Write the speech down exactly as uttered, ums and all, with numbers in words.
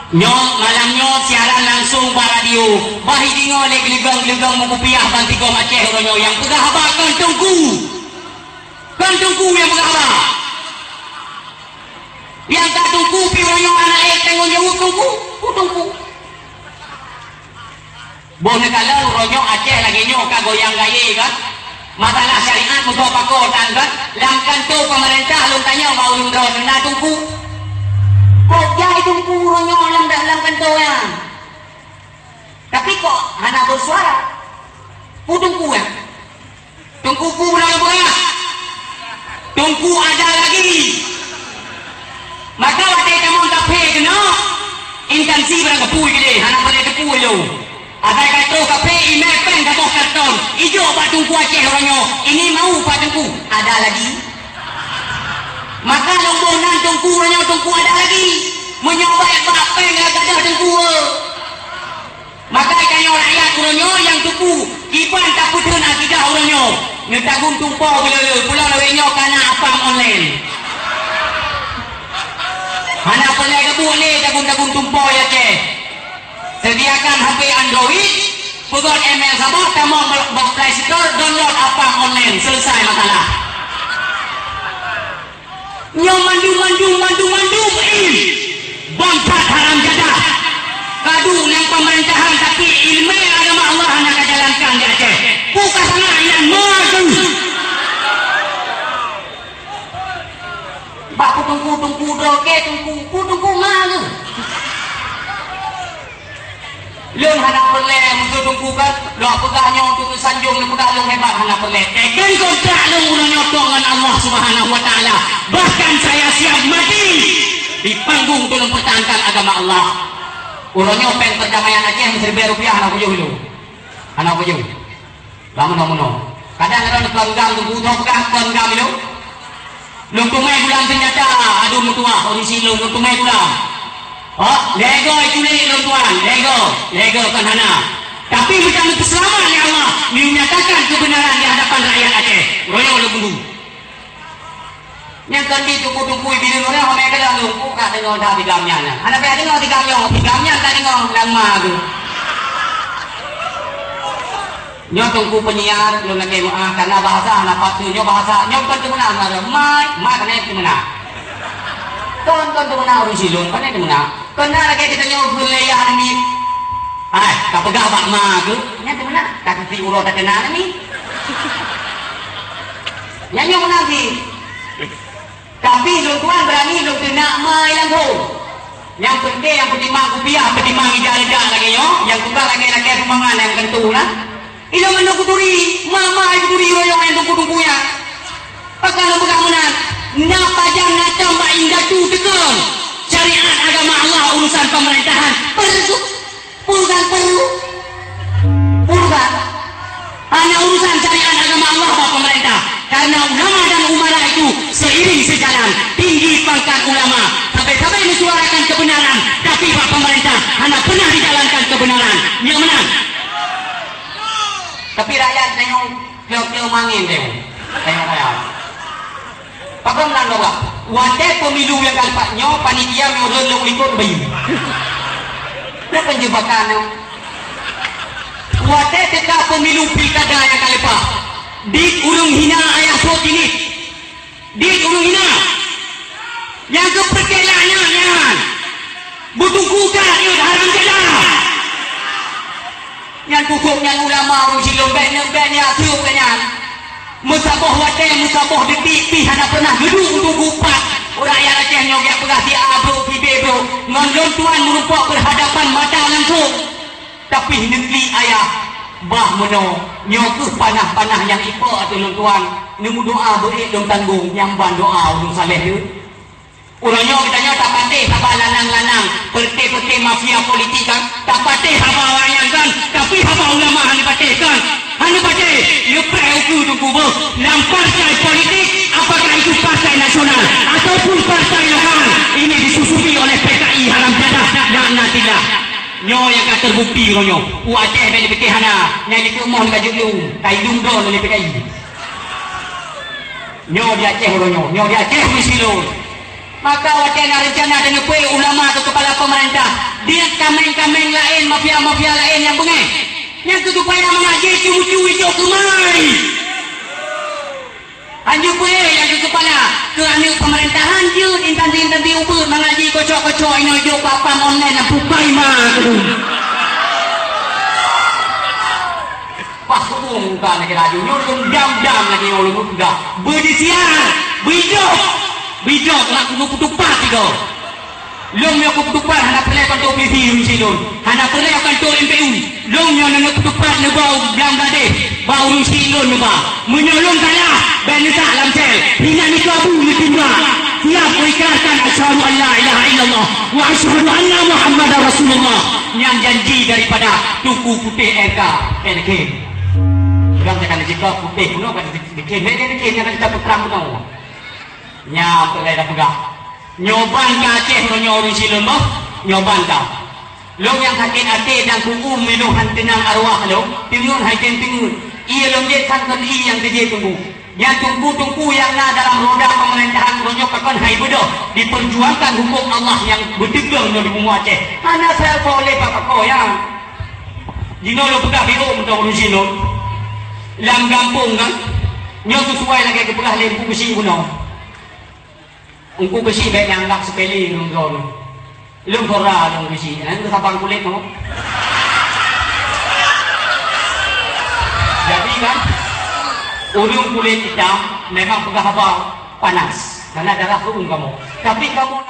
Nyoe malam nyoe siaran langsung bak radio. Bah ideungoe lé geuleugong-geuleugong meukupiah bansigom Aceh uroe nyoe nyang peugah haba kon Teungku. Kon Teungku nyang peugah haba. Nyang ka Teungku pih uroe nyoe hana ék tanggong jaweueb Teungku. Peue Teungku? Boh neukalon uroe nyoe Aceh lagée nyoe ka goyang gayée kan? Masalah syariat meugoe pakoe tan kan? Lam kantô peumeurintah lôn tanyong bak ureuëng droe na Teungku. Kok jai Teungku uroe nyoe lam, lam kantô nyan? Tapi kok hana beusuara? Peue Teungku nyan? Teungku peue na lôn peugah? Teungku ada lagi. Maka watée tamong kaphé keunoe, intansi barang geupui keudeh, hana peureulée teupui lom. Asai ka troh kaphé, imé péng saboh karton, ijok bak Teungku Aceh uroe nyoe, ini mau Pak Teungku, ada lagi. Maka lôn boh nan Teungku uroe nyoe, Teungku ada lagi. Meunyoe baét bak péng lam gadoh Teungku, eh. Maka tanyoe rakyat uroe nyoe nyang teupeu kiban tapeutheun akidah uroe nyoe. Neutagun tumpo beuleu-leu, pulang lawét nyoe kana apam online. Hana peureulée geubuet lé tagun-tagun tumpo ya Aceh. Sediakan H P Android, peugöt email saboh, tamong bak Play Store, download apam online, selesai masalah. Nyoe mandum-mandum, mandum-mandum, ih, bangsat haram jadah. Ka duek lam pemerintahan, tapi ileumèe agama Allah hana ka jalankan di Aceh. Peue ka sangat nyan, ma tu. Bak peutungku-tungku droe kèe, tungku, peutungku ma tu. Lôn hana peureulèe musoh Teungku kan, lôn peugah nyoe untuk sanjong, lôn peugah lôn hebat, hana peureulèe. Teken kontrak lôn uroe nyoe tok ngon Allah Subhanahu wa Taala. Bahkan saya siap mati di panggung untuk lôn pertahankan agama Allah. Uroe nyoe pèng perdamaian Aceh meusiribèe rupiah hana kujoh lôn. Hana kujoh. Lam meunoe-meunoe. Kadang-kadang kon gam Teungku, nyoe peugah kon gam ilôn. Lôn teumèe gulam seunyata, aduh meutuwah, ureueng si lôn, lôn teumèe gulam. Oh, lego itu lé lôn tuan, lego, lego kon hana. Tapi meutan peuseulamat lé Allah, neunyatakan keubeunaran di hadapan rakyat Aceh. Royong lôn bunuh. Nyang kon di tuku-tuku ibi deungoe nyan, homé keudang lôn, ku ka deungoe that di gam nyan. Hana payah deungoe di gam nyoe, di gam nyan ka deungoe lam ma geuh. Nyoe Teungku penyiar, lôn lakèe meu'ah, karena bahasa hana patut. Nyoe bahasa, nyoe kon teumeuna, ma, ma keuneuk teumeuna. Kon, kon teumeuna ureueng si lôn, keuneuk teumeuna. Keuneuk lakèe geutanyoe geulèe yah namiet. Hai, ka peugah bak ma geuh, nyan teumeuna. Ka teuti uroe tateunak namiet. Nyan nyoe meunan cit. Tapi lôn tuan beurani lôn teunak ma i langsông. Nyang peunteng nyang peutimang kupiah, peutimang ija-ija lagèe nyoe, nyang tukang lagèe-lagèe sumbangan nyang keuneuk na. Ilôn mandum kuturi, ma-ma kuturi royong nyang tungku-tungku nyan. Pakon lôn peugah meunan, na pajan na tom bak indatu teukeuen. Syariat agama Allah, urusan pemerintahan, perlu. Peue kan perlu? Peue kan? Hana urusan syariat agama Allah bak pemerintah. Karena ulama dan umara itu seiring sejalan, tinggi pangkat ulama. Sabe-sabe menyuarakan kebenaran, tapi bak pemerintah hana pernah dijalankan kebenaran. Nyang meunan. Tapi rakyat tengok Keu-keu mangén teuh. Tengok ayah. Pakon nan logak. Watèe pemilu nyang ka leupah nyoe, panitia nyoe rhot lôn likot bayeue. Nyoe penjebakan nyoe. Watèe teuka pemilu pilkada nyang ka leupah, dit ureueng hina ayah sot jih nit. Dit ureueng hina. Nyang keupeureuté laknat nyan. Beutungku ka rakyat haram jadah. Nyan pukok nyan ulama ureueng silôn bèk nyan, bèk nyan, aseuep bèk nyan. Meusaboh watèe, meusaboh detik pih hana pernah geuduek untuk geupat. Rakyat Aceh nyoe jak peugah si A brôk, si B brôk. Ngon lôn tuan meurumpok berhadapan mata langsung. Tapi neuklik ayah, bah meunoe, nyoe kheueh panah-panah nyang ipo ateueh lôn tuan, neumeudoa beuék lôn tanggong, nyang ban doa ureueng saleh nyoe. Uroe nyoe geutanyoe tapatéh saba lanang-lanang, peureté-peureté mafia politik kan, tapatéh saba awaknyan kan, tapi saba ulama hana patéh kan, hana patéh, neupreh ukeue teungku beuh, lam partai politik, apakah itu partai nasional ataupun partai lokal, ini disusuli oleh P K I haram jadah, laknatillah. Nyoe nyang ka terbukti uroe nyoe. U Aceh bèk dipike hana, nyang dikeue moh laju lu, ka idum droe lé P K I. Nyoe di Aceh uroe nyoe, nyoe di Aceh meusilon. Maka watée na reuncana taneupeu ulama keu keupala peumeurintah, diet kaméng-kaméng laén, mafia-mafia laén nyang beungéh. Nyang keu supaya mangat jih cuma-cuma jok keumai. Hanjeuet peue nyang keu keupala, keu aneuëk peumeurintah hanjeuet intansi-intansi ubeut mangat jih kocok-kocok inoe jok bak pam online nyang bukai ma. Pas kubu muka lagi laju, nyoe lôn dam-dam lagi nyoe lôn peugah. Beudisiar, beujok, beujok nak kubu kutupat tiga. Lôn nyoe kubu kutupat hana peureulée kantô polisi ureuëng syiek lôn. Hana peureulée kantô M P U. Lôn nyoe nyoe kubu kutupat neuba u Bangladesh, ba ureuëng syiek lôn neuba. Meunyoe lôn salah, bék neutak lam sel. Hinan nikeue abu neutimbak. Siap kuikrarkan asyhadu an la ilaha illallah wa asyhadu anna Muhammadar Rasulullah. Nyan janji daripada Teungku Putéh R K N K. Ureuëng takana jikok putéh bunoe ka dikém, lé dikém nyang ka jiteupeue trang bunoe. Nyan peureulée tapeugah. Nyoe ban ka Aceh uroe nyoe ureuëng syiek lôn boh, nyoe ban ka. Lôn nyang sakét até dan kubu meunyoe han teunang arwah lôn, teungeut hai tem teungeut. Ié lôn jeuet sangkon ié nyang teujeuet teungku. Nyan teungku-teungku nyang na dalam roda peumeurintah uroe nyoe ka kon hai beudôh, dipeurjuangkan huköm Allah nyang beuteupeue nyoe di bumoe Aceh. Hana sapeue lé bak-bak nyan. Jinoe lôn peugah biôh mantong ureuëng syiek lôn. Lam gampông kan, nyoe sisuai lagée geupeugah lé Teungku Keuchik bunoe. Teungku Keuchik bék neuanggab seupele ureuëng droe nyoe. Lôn gora lôn Keuchik, eh, lôn sabang kulét nyoe. Jadi kan, ureuëng kulét itam memang peugah haba panas, karena darah rhueng kamoe. Tapi kamoe